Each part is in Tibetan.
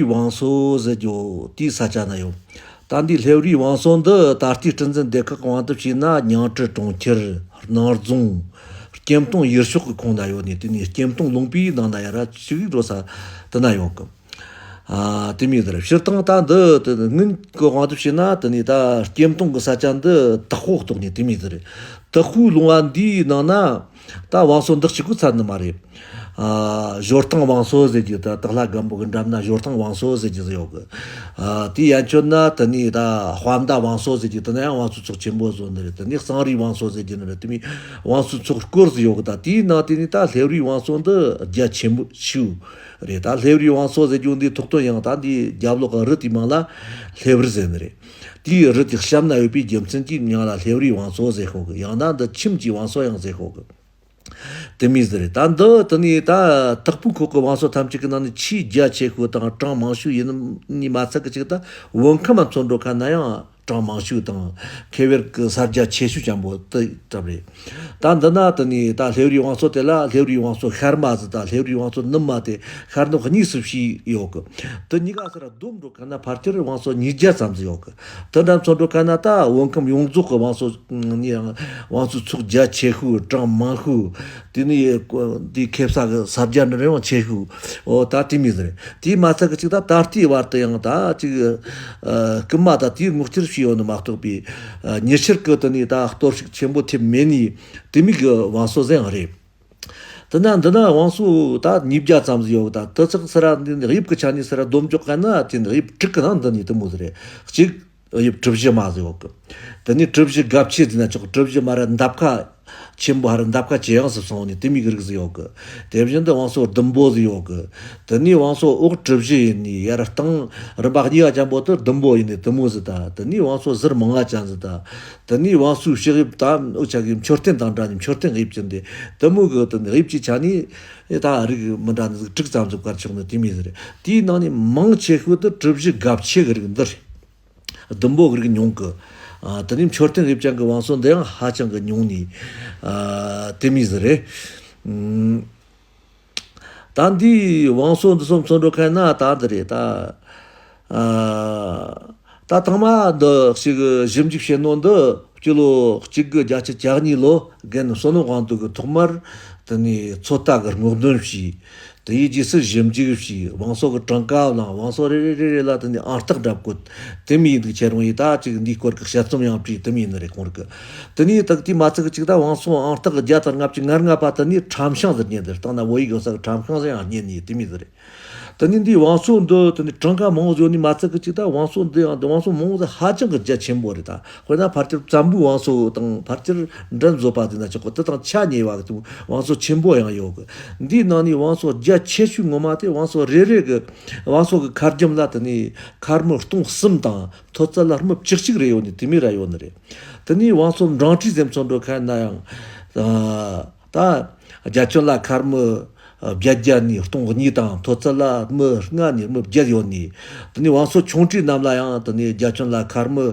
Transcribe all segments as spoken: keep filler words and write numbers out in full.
རིའི་བང་སོ་ཟེར་རྒྱུ་དེའི་ས་ཆ་ན་ཡོད། ད་འདི་ལྷེབ་རིའི་བང་སོ་འདི་ད་ལྟའི་སྲིད་འཛིན་སྡེ་ཁག་གི་དབང་དུ་བྱས་ན་ཉང་བྲུ་གྲོང་ཁྱེར། སྣང་རྫོང་། སྐྱེམས་སྟོང་ཡུལ་ཤོག་གི་ཁོངས་ན་ཡོད་ནི། དེ་ནི་སྐྱེམས་སྟོང་ལུང་པའི་ནང་ན་ཡ་ར་ཅིག་འགྲོ་ས་དེ་ན་ཡོད་གི། ཨ། དེ་མོ་ཟིག་རེད། སྤྱིར་བཏང་ད་འདི་དེ་སྔོན་གི་དབང་དུ་བྱས་ན་དེ་ནི་ད་སྐྱེམས་སྟོང་གི་ས་ཆ་འདི་དྭགས་པོ་གཏོགས་ནི་དེ་མོ་ཟིག་རེད། དྭགས་པོའི་ལུང་བ་འདིའི་ནང་ན་ད་བང་སོ་འདི་གཅིག་པུ་ཚར་ནི་མ་རེད། ཨ། ཞོ་ཐང་བང་སོ་ཟེར་རྒྱུ། ད་དྭགས་ལྷ་སྒམ་པོ་གི་འགྲམ་ན་ཞོ་ཐང་བང་སོ་ཟེར་རྒྱུ་ཟིག་ཡོད་གི། ཨ། དེའི་ཡན་ཆོད་ན་དེ་ནི་ད་དཔའ་མདའ་བང་སོ་ཟེར་རྒྱུ། དེ་ན་ཡང་བང་སོའི་ཚོགས་ཆེན་པོ་བཟོ་ནི་རེད། དེ་ནི་གཙང་རིའི་བང་སོ་ཟེར་རྒྱུ་ནི་རེད། དེ་མོ་བང་སོའི་ཚོགས་སྐོར་ཟིག་ཡོད་གི། ད་དེའི་ནང་དེ་ནི་ད་ལྷེབ་རིའི་བང་སོ་འདི་རྒྱ་ཆེན་པོ་ཤོས་རེད། ད་ལྷེབ་རིའི་བང་སོ་ཟེར་རྒྱུ་འདིའི་ཐོགས་དོན་ཡང་ད་འདི་རྒྱབ་ལོགས་གི་རི་དེའི་མིང་ལ་ལྷེབ་རི་ཟེར་ནི་རེད། དེའི་རི་དེ་གཤམ་ན་ཡོད་པའི་རྒྱུ་མཚན་གྱིས་མིང་ལ་ལྷེབ་རིའི་བང་སོ་ཟེར་ཤོག་གི། ཡང་ན་འདི་ཁྱིམ་གྱི་བང་སོ་ཡང་ཟེར་ཤོག་གི། དེ་མོ་ཟིག་རེད། ད་འདི་དེ་ནི་ད་དྭགས་པོའི་ཁོག་གི་བང་སོ་ཐམས་ཅད་ཀྱི་ནང་ནས་ཆེས་རྒྱ་ཆེ་ཤོས་དང་གྲངས་མང་ཤོས་ཡིན་ནི་མ་ཚད་གི་ཅིག་ད་བོད་ཁམས་མཚོན་འགྲོ་ཁ་ན་ཡང་གྲངས་མང་ཤོས་དང་ཁེ་བེར་གི་ས་རྒྱ་ཆེ་ཤོས་ཅན་པོ་དེ་གྲབས་རེད། ད་འདི་ན་དེ་ནི་ད་ལྷེབ་རིའི་བང་སོ་དེ་ལ་ལྷེབ་རིའི་བང་སོ་ཤར་མ་ཟིག་དང་ལྷེབ་རིའི་བང་སོ་ནུབ་མ་དེ་ཤར་ནུབ་གཉིས་སུ་ཕྱེས་ཡོད་གི། དེ་གཉིས་ཀ་སར་བསྡོམས་འགྲོ་ཁ་ན་ཕལ་ཆེར་བང་སོ་ཉིས་བརྒྱ་ཙམ་ཟིག་ཡོད་གི། དེ་འདྲ་མཚོན་འགྲོ་ཁ་ན་ད་བོད་ཁམས་ཡོངས་རྫོགས་ཀྱི་བང་སོ་ནི་ཡང་བང་སོའི་ཚོགས་རྒྱ་ཆེ་ཤོས་གྲངས་མང་ཤོས། དེ་ནི་དེའི་ཁེབ་ས་གི་ས་རྒྱ་འདི་ར་ཡང་ཆེ་ཤོས། འོ་ད་དེ་མོ་ཟིག་རེད། དེའི་མ་ཚད་གི་ཅིག་ད་ད་ལྟའི་བར་དུ་ཡང་ད་ཅིག་ཨ། རྐུན་མ་ད་དེའི་ངོ་སྐྱེལ་བྱས་ཡོད་ནི་མ་གཏོགས་པའི་ཨ། ཉེ་ཆར་གི་དེ་ནི་ད་གཏོར་བཤིག་ཆེན་པོ་ཐེབས་མེད་ནི་དེ་མོ་གི་བང་སོ་ཟིག་ཡང་རེད། དེ་ན་འདི་ན་བང་སོ་ད་ཉིས་བརྒྱ་ཙམ་ཟིག་ཡོད་གི། ད་དེ་ཚོ་སར་འདི་ནི་དབྱིབས་ཀྱི་ཆ་ནས་སར་བསྡོམས་འཇོག་ག་ན་དེ་ནི་དབྱིབས་དྲུག་གི་ནང་འདི་ནི་དེ་མོ་ཟིག་རེད། གཅིག་དབྱིབས་གྲུ་བཞི་མ་ཟིག་ཡོད་གི། དེ་ནི་གྲུ་བཞི་སྒ་ཆེ་ཟེར་ན་ཆོག། གྲུ་བཞི་མ་ར་འདབ་ཁ་ཆེན་པོ་ཧ་ར་འདབ་ཁ་ཇེ་ཡངས་སུ་སོང་ནི་དེ་མོ་གི་རིགས་ཟིག་ཡོད་གི། དེ་བཞིན་དུ་བང་སོ་ཟླུམ་པོ་ཟིག་ཡོད་གི། དེ་ནི་བང་སོ་འོག་གྲུ་བཞི་ཡིན་ནི་ཡར་སྟེང་རིམ་པ་གཉིས་པ་ཅན་པོ་དེ་ཟླུམ་པོ་ཡིན་ནི་དེ་མོ་ཟིག། ད་དེ་ནི་བང་སོ་ཟུར་མང་ང་ཅན་ཟིག། ད་དེ་ནི་བང་སོའི་ཕྱི་དབྱིབས་ད་འུ་ཅག་གི་མཆོད་རྟེན་དང་འདྲ་ནི་མཆོད་རྟེན་དབྱིབས་ཅན་དེ་དེ་མོ་གི་དེ་ནི་དབྱིབས་ཀྱི་ཆ་ནས་ད་རིགས་མི་འདྲ་ནི་ཟིག་དྲུག་ཙམ་ཟིག་བཀར་ཆོག་ནི་དེ་མོ་ཟིག་རེད། དེའི་ནང་ནས་མང་ཆེ་ཤོས་དེ་གྲུ་བཞི་སྒ་ཆེ་གི་རིགས་འདི་རེད། ཟླུམ་པོ་གི་རིགས་ཉུང་གི། ཨ། དེ་ནས་མཆོད་རྟེན་དབྱིབས་ཅན་གྱི་བང་སོ་འདི་ཡང་ཧ་ཅང་གི་ཉུང་ནི། ཨ། དེ་མོ་ཟིག་རེད། ཨུམ། ད་འདིའི་བང་སོ་འདི་ཚོ་མཚོན་འགྲོ་ཁ་ན་ད་འདི་རེད་ད། ཨ། ད་ཐེངས་མ་འདི་ཞིག་ཞིབ་འཇུག་བྱེད་ནོ་འདི་སྤྱི་ལོ་གཅིག་དགུ་བརྒྱད་ཅུ་གྱ་གཉིས་ལོ་རྒན་བསོད་ནམས་དབང་འདུས་ཀྱིས་ཐོག་མར་དེ་ནས་ཚོད་ལྟ་གི་སྔོག་འདོན་བྱས། དེའི་རྗེས་སུ་ཞིབ་འཇུག་བྱས། བང་སོ་གི་གྲངས་ཀ་བླངས། བང་སོ་རེ་རེ་རེ་རེ་ལ་དེ་ནས་ཨང་རྟགས་འདྲ་བཀོད། དེ་མོ་ཡིན་འདུག། ཁྱེད་རང་ཡིས་ད་ཅིག་འདིའི་སྐོར་གྱི་དཔྱད་རྩོམ་ཡང་བྲིས། དེ་མོ་ཡིན་ནི་རེད་ཁོང་རང་གིས། དེ་ནས་ད་དེ་མ་ཚད་གི་ཅིག་ད་བང་སོ་ཨང་རྟགས་བརྒྱ་དང་ལྔ་བཅུ་ང་ལྔ་པ་དེ་ནས་ཁྲམ་ཤིང་ཟེར་རྙེད་འདུག། སྟེང་ན་བོད་ཡིག་ཡོད་ས་གི་ཁྲམ་ཤིང་ཟེར་ཡང་རྙེད་ནི་དེ་མོ་ཟིག་རེད། དེ་ནས་འདིའི་བང་སོ་འདི་དེ་ནས་གྲངས་ཀ་མང་བོ་བཟོས་ནི་མ་ཚད་གི་ཅིག་ད་བང་སོ་འདི་ཡང་འདི་བང་སོ་མང་བོ་ཟིག་ཧ་ཅང་གི་རྒྱ་ཆེན་པོ་རེད་ད། དཔེར་ན་ཕལ་ཆེར་བཙན་པོའི་བང་སོ་དང་ཕལ་ཆེར་འགྲན་བཟོད་པ་ཟེར་ན་ཆོག་གི། དེ་དང་ཆ་ཉེ་བ་གི་བང་སོ་ཆེན་པོ་ཡང་ཡོད་གི། འདིའི་ནང་ནས་བང་སོ་རྒྱ་ཆེ་ཤོས་ངོ་མ་དེ་བང་སོ་རེ་རེ་གི་བང་སོ་གི་ཁ་རྒྱུན་ལ་དེ་ནས་ཁལ་མི་སྟོང་གསུམ་དང་མཐོ་ཚད་ལ་མི་བཅུ་གཅིག་རེ་ཡོད་ནི་དེ་མོ་ར་ཡོད་ནི་རེད། དེ་ནས་བང་སོ་འབྲིང་གྲས་ཟེར་མཚོན་འགྲོ་ཁ་ན་ཡང་། ཨ། ད་རྒྱ་ཁྱོན་ལ་ཁལ་མི་བརྒྱད་བརྒྱ་ནས་སྟོང་གཉིས་དང་མཐོ་ཚད་ལ་མི་ལྔ་ནས་མི་བརྒྱད་ཡོད་ནི། དེ་ནས་བང་སོ་ཆུང་གྲས་རྣམས་ལ་ཡང་དེ་ནས་རྒྱ་ཁྱོན་ལ་ཁལ་མི་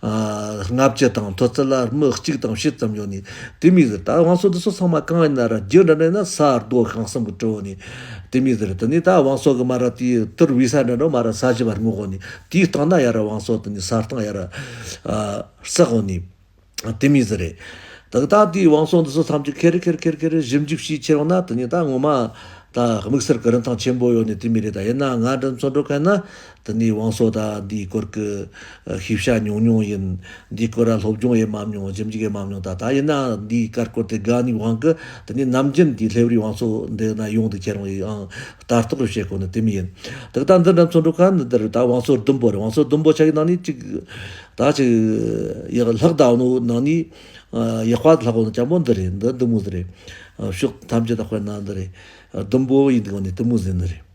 ཨ། ལྔ་བཅུ་དང་མཐོ་ཚད་ལ་མི་གཅིག་དང་ཕྱེད་ཙམ་ཡོད་ནི་དེ་མོ་ཟིག། ད་བང་སོ་འདི་ཚོ་ཚང་མ་གང་ཡིན་ན་ར་རྒྱུ་འདྲ་འདྲ་ན་ས་རྡོ་ཤིང་གསུམ་གི་གྲུ་བོ་ནི་དེ་མོ་ཟིག། དེ་ནས་ད་བང་སོ་གི་མ་ར་དེའི་དུར་བའི་ས་འདྲ་འདྲ་མ་ར་ས་གཞི་བར་སྔོག་གོ་ནི་དེའི་སྟེང་ན་ཡ་ར་བང་སོ་དེ་ནས་ས་སྟེང་ཡ་ར་ཨ། བསགས་གོ་ནི། དེ་མོ་ཟིག་རེད། ད་ད་དེའི་བང་སོ་འདི་ཚོ་ཐམས་ཅད་ཁེར་ཁེར་ཁེར་ཁེར་ཞིབ་འཇུག་བྱས་ཁྱེར་འོང་ན་དེ་ནས་ད་ངོ་མ་ད་དམིགས་བསལ་གྱི་རིན་ཐང་ཆེན་པོ་ཡོད་ནི་དེ་མོ་རེད། ད་ཡིན་ན་ང་འདྲ་མཚོན་འགྲོ་ཁ་ན་དེ་ནས་བང་སོ་ད་འདིའི་སྐོར་གྱི་ཤེས་བྱ་ཉུང་ཉུང་ཡིན། འདིའི་སྐོར་ལ་སློབ་སྦྱོང་ཡེ་མ་མྱོང་། ཞིབ་འཇུག་ཡེ་མ་མྱོང་། ད་ད་ཡིན་ན་འདིའི་ཀར་སྐོར་དེ་དགའ་ནི་དབང་གིས་དེ་ནས་ནམ་རྒྱུན་འདིའི་ལྷེབ་རིའི་བང་སོ་འདི་ན་ཡོང་དུ་ཁྱེར་འོང་ཡིན་ཨང་། ལྟ་རྟོག་རེ་བྱེད་དགོས་ནི་དེ་མོ་ཡིན། ད་ད་འདི་འདྲ་མཚོན་འགྲོ་ཁ་ན་འདིར་ད་བང་སོ་ཟླུམ་པོ་རེད། བང་སོ་ཟླུམ་པོ་ཆ་གི་ནང་ནས་གཅིག་ད་ཅིག་ཡག་ལྷག་ད་ནོ་ནང་ནས་ཡག་པ་ལྷག་གོ་ནོ་ཅན་པོ་འདི་རེད། འདི་འདི་མོ་འདི་རེད། ཕྱོགས་ཐམས་ཅད་ད་དཔེར་ན་འདི་རེད། ཟླུམ་པོ་ཡིན་འདུག་ནི་དེ་མོ་ཟིག་ནི་རེད།